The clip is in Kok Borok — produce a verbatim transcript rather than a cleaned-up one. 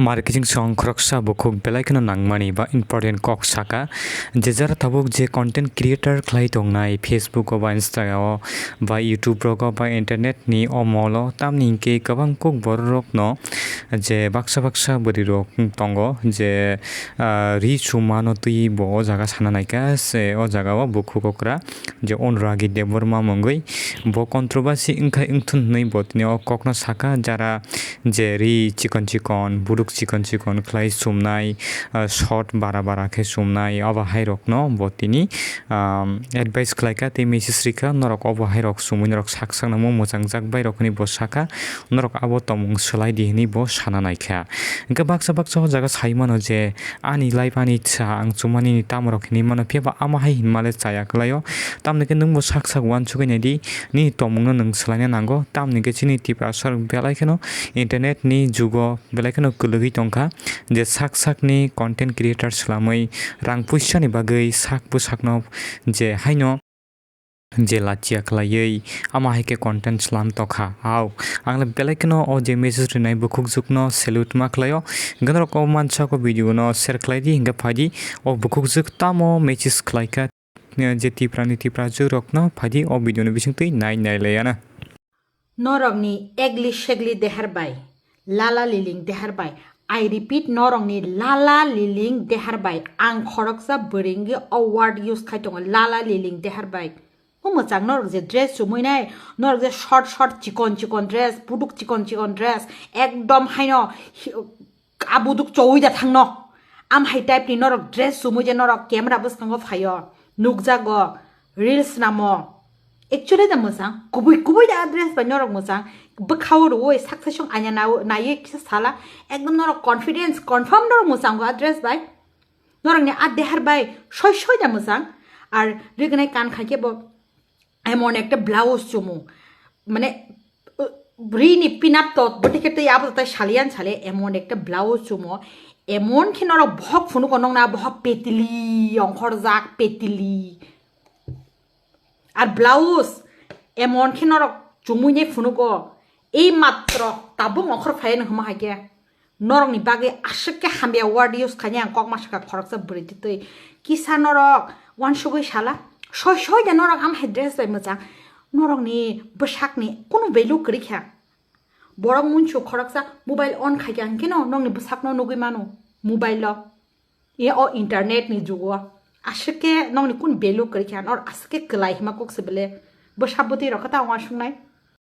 Marketing song khoroksa bukhuk belai kheno nangmani ba important kok saka. Je jara tabuk je content creator khlai tongnai Facebook o ba Insta o ba YouTube rogo ba internet ni o molo, tamni hinkhe kwbang kuk borok rokno je baksa baksa bwrwi rok tongo je, ah, ri chumano twi bo o jaga sana naikha se o jaga o bukhuk okra je Anuragi Debbarma mungwi bo controversy wngkhai wngthun hwnwi bo tini o kokno saka jara je ri chikon chikon, buduk chikon chikon khlai chumnai, ah, short bara bara khe chumnai, abo hai rokno bo tini, ah, advice khlai kha tei message rikha, norok obo hai rok chumui norok sak sak nangmo mwchang jak bai rok hwnwi bo sakha, norok abo tongmung swlai di hwnwi bo sana nai kha. Hwnkhe baksa baksa o jaga sai mano je ani life ani sa ang chumani ni tamo rok hinwi mano, phiya ba ama hai hinma le chaya kwlai o, tamni khe nwng bo sak sak uansugwi nai di, nini tongmung no nwng swlaina nango, tamni khe chini Tiprasa rok belai kheno internet ni jugo belai kheno kwlwgwi tongkha, je sak sak ni content creator swlamwi rang puisa ni bagwi sak bwsak no je haino je lachia khlaiwi ama hai khe content swlam tokha. Hao, ang le belai kheno o je message rinai bukhukjwk no salute ma khlaio. Hwnkhe norok o mansa ko video no share khlai di, hwnkhe phai di o bukhukjwk tamo message khlai kha, je Tipra ni Tipra jwk rok no phai di o video ni bisingtwi nai nai lai ya na. Norokni egli segli dehar bai, lala liling dehar bai. I repeat, norokni lala liling dehar bai. Ang khoroksa bwrwi wngwi o word use khai tongo, lala liling dehar bai. O mwchang norok je dress chumui nai, norok je short short chikon chikon dress, buduk chikon chikon dress, ekdom haino hi-, abuduk chowi da thangno. Am hai type ni norok dress chumui je norok camera bwskango phaio, nukjago, reels namo. Actually da mwchang, kubui kubui da dress bai norok mwchang. Bwkhao rwui succession anya nao-, naiwi kisa sala, ekdom norok confidence confirm norok mwchango a dress bai. Norokni a dehar bai soi soi da mwchang. Ar rignai kan khaikhe bo emon ekta blouse chumu, mane, uh, rini pinap to bwtwi khe tei abo tai saliyan sale emon ekta blouse chumo, emon khe norok bohok phunugo nokna bohok petili ongkhorjak petili. Ar blouse emon khe norok chumui ne phunugo, ei matro tabuk ongkhor phaiya nang hwnma hai khe. Norokni bagwi aswk khe hamya word use khainai ang kok ma sakha khoroksa bwrwi twi twi. Kisa norok uansugwi sala, soi soi da norok am hai dress bai mwchang. Norokni bwsakni kunu value kwrwi kha. Borok munsu khoroksa mobile on khaikha hwnkhe no nokni bwsakno nugwi mano mobile o. E o internet ni jugo aswk khe nokni kunu value kwrwi kha, norok aswk khe kwlai hima kok se bele. Bwsa bwtwi rok khe ta uansuknai.